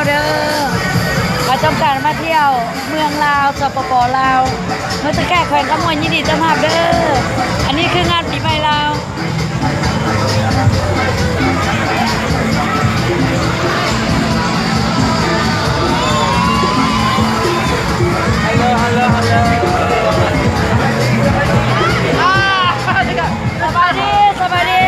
ເດີ ໃຜຕ້ອງການມາທ່ຽວເມືອງລາວ ສປປ ລາວ ເມືອງຕະແກ ແຂວງຄຳມ່ວນ ຍິນດີຕ້ອນຮັບເດີ. ອັນນີ້ຄືງານປີໃໝ່ລາວ. ສະບາຍດີ ສະບາຍດີ.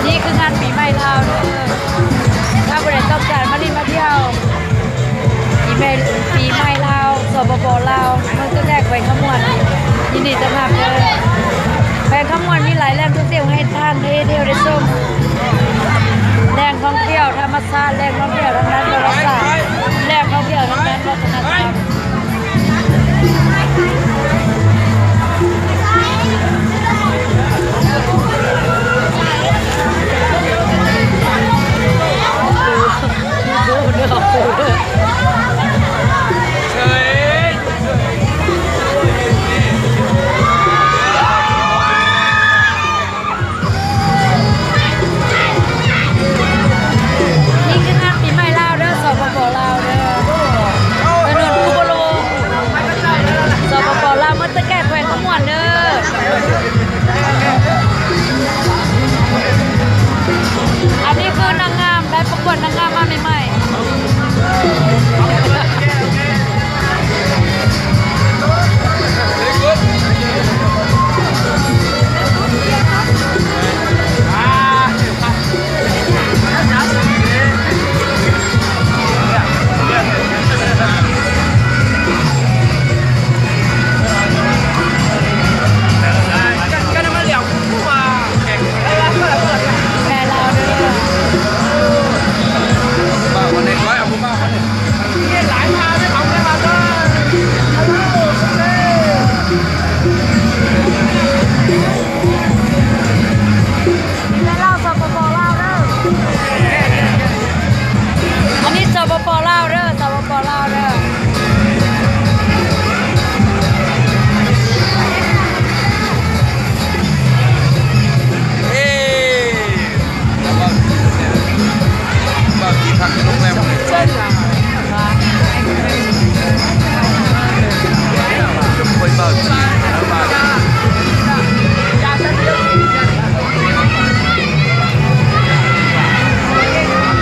ນີ້ຄືງານປີໃໝ່ລາວເດີ. ຖ້າຜູ້ໃດຕ້ອງການມາຫຼິ້ນມາທ່ຽວ ປີໃໝ່ ປີໃໝ່ລາວ ສປປ ລາວ ເມືອງຕະແກ ແຂວງຄຳມ່ວນ ຍິນດີຕ້ອນຮັບເດີ. ແຂວງຄຳມ່ວນມີຫຼາຍແຫຼ່ງທ່ອງທ່ຽວໃຫ້ທ່ານໄດ້ທ່ຽວໄດ້ຊົມ ແຫຼ່ງທ່ອງທ່ຽວທຳມະຊາດ ແຫຼ່ງທ່ອງທ່ຽວທາງດ້ານປະຫວັດສາດ ແຫຼ່ງທ່ອງທ່ຽວທາງດ້ານວັດທະນະທຳ. ນີ້ຄືງານປີໃໝ່ລາວເດີ ສປປ ລາວເດີ ຖະໜົນອຸໂບໂລ ສປປ ລາວ ເມືອງຕະແກ ແຂວງຄຳມ່ວນເດີ. ອັນນີ້ຄືນາງງາມ ໄດ້ປະກວດນາງງາມມາໃໝ່ໆ. ແມ່ນແລ້ວເດີ ແມ່ນລາວ ສປປ ລາວເດີ ອັນນີ້ ສປປ ລາວເດີ ສປປ ລາວເດີ.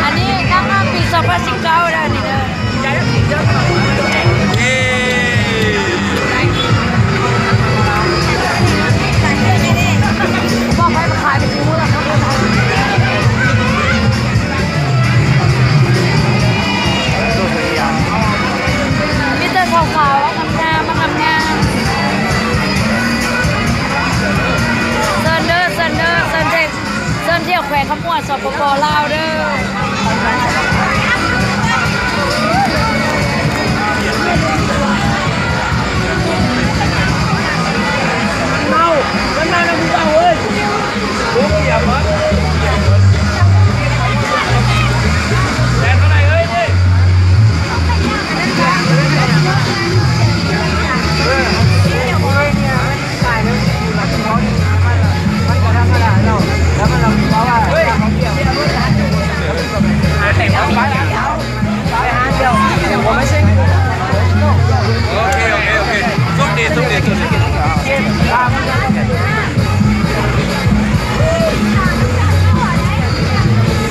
ອັນນີ້ນາງງາມປີສອງພັນສິບເກົ້າເດີ ອັນນີ້ເດີ. ມີແຕ່ສາວໆ ງາມໆ ງາມໆ ເຊີນເດີ ເຊີນເດີ ເຊີນເດ ເຊີນທ່ຽວແຂວງຄຳມ່ວນ ສປປ ລາວເດີ.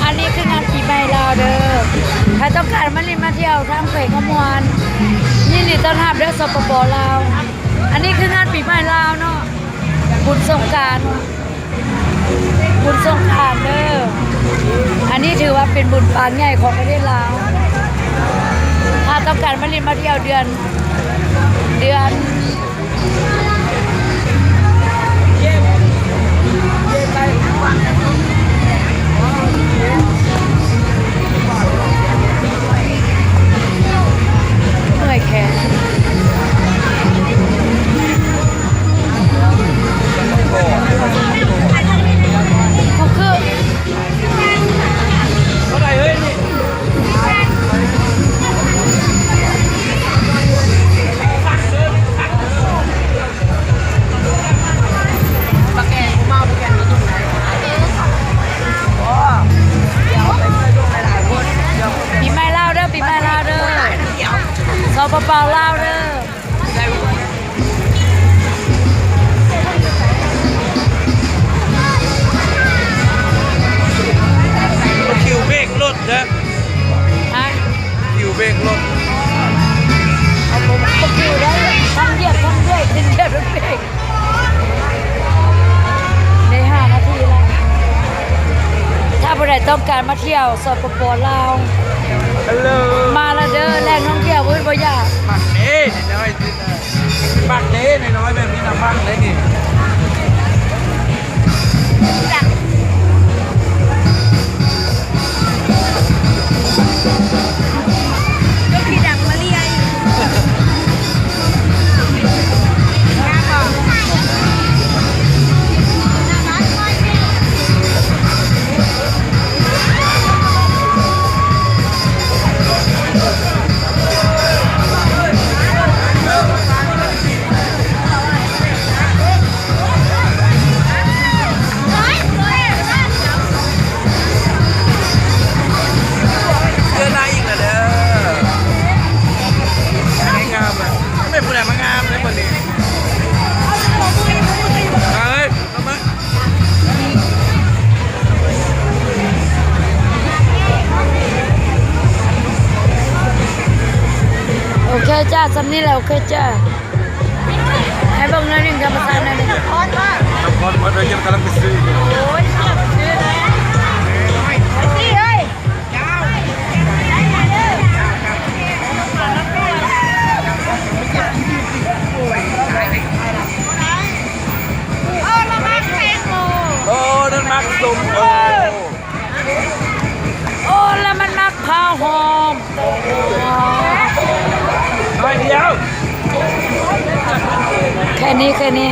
ອັນນີ້ຄືງານປີໃໝ່ລາວເດີ ໃຜຕ້ອງການມາຫຼິ້ນມາທ່ຽວທາງແຂວງຄຳມ່ວນ ຍິນດີຕ້ອນຮັບເດີ ສປປ ລາວ. ອັນນີ້ຄືງານປີໃໝ່ລາວເນາະ ບຸນສົງການ ບຸນສົງການເດີ. ອັນນີ້ຖືວ່າເປັນບຸນປາງໃຫຍ່ຂອງປະເທດລາວ. ຖ້າຕ້ອງການມາຫຼິ້ນມາທ່ຽວເດືອນ ເດືອນ ເມື່ອຍແຂນ. ເທົ່າໃດເຮີ້ຍນີ້? ບ່າວລາວເດີ. ຄິວເບຣກລົດເດີ. ຮະ? ຄິວເບຣກລົດ. ເອົາ ບໍ່ຄິວໄດ້ ທັງຢຽບທັງເບຣກ ທັງຢຽບທັງເບຣກ. ໄດ້ຫ້ານາທີແລ້ວ. ຖ້າຜູ້ໃດຕ້ອງການມາທ່ຽວ ສປປ ລາວ Hello ມາລະເດີ ແຫຼ່ງທ່ອງທ່ຽວບໍ່ອຶດບໍ່ຢາກ. ມັກເດ້ນ້ອຍໆ ມັກເດ້ນ້ອຍໆ ແບບນີ້ນະ ມັກເດ້ນີ້. ເທື່ອໜ້າອີກລະເດີ. ງາມລະ ແມ່ນຜູ້ໃດມາງາມເດ້ບັດນີ້. ເອີຍ ເຂົ້າມາ. ໂອເຄຈ້າ ສ່ຳນີ້ແຫຼະ ໂອເຄຈ້າ. ໃຫ້ເບິ່ງໜ້ອຍໜຶ່ງ ທຳມະຊາດໜ້ອຍໜຶ່ງ. ນ້ຳຮ້ອນໝົດເລີຍ ກຳລັງໄປຊື້. ໂອ້ຍ ຊື້ແລ້ວ ຊີ້ເອີຍ. ໂອ້ ລະມັກແຕງໂມ ໂອ້ ນັ້ນມັກສົ້ມໂອ. ໂອ້ ລະມັນມັກຜ້າຫົ່ມ. ໜ້ອຍດຽວ ແຄ່ນີ້ ແຄ່ນີ້.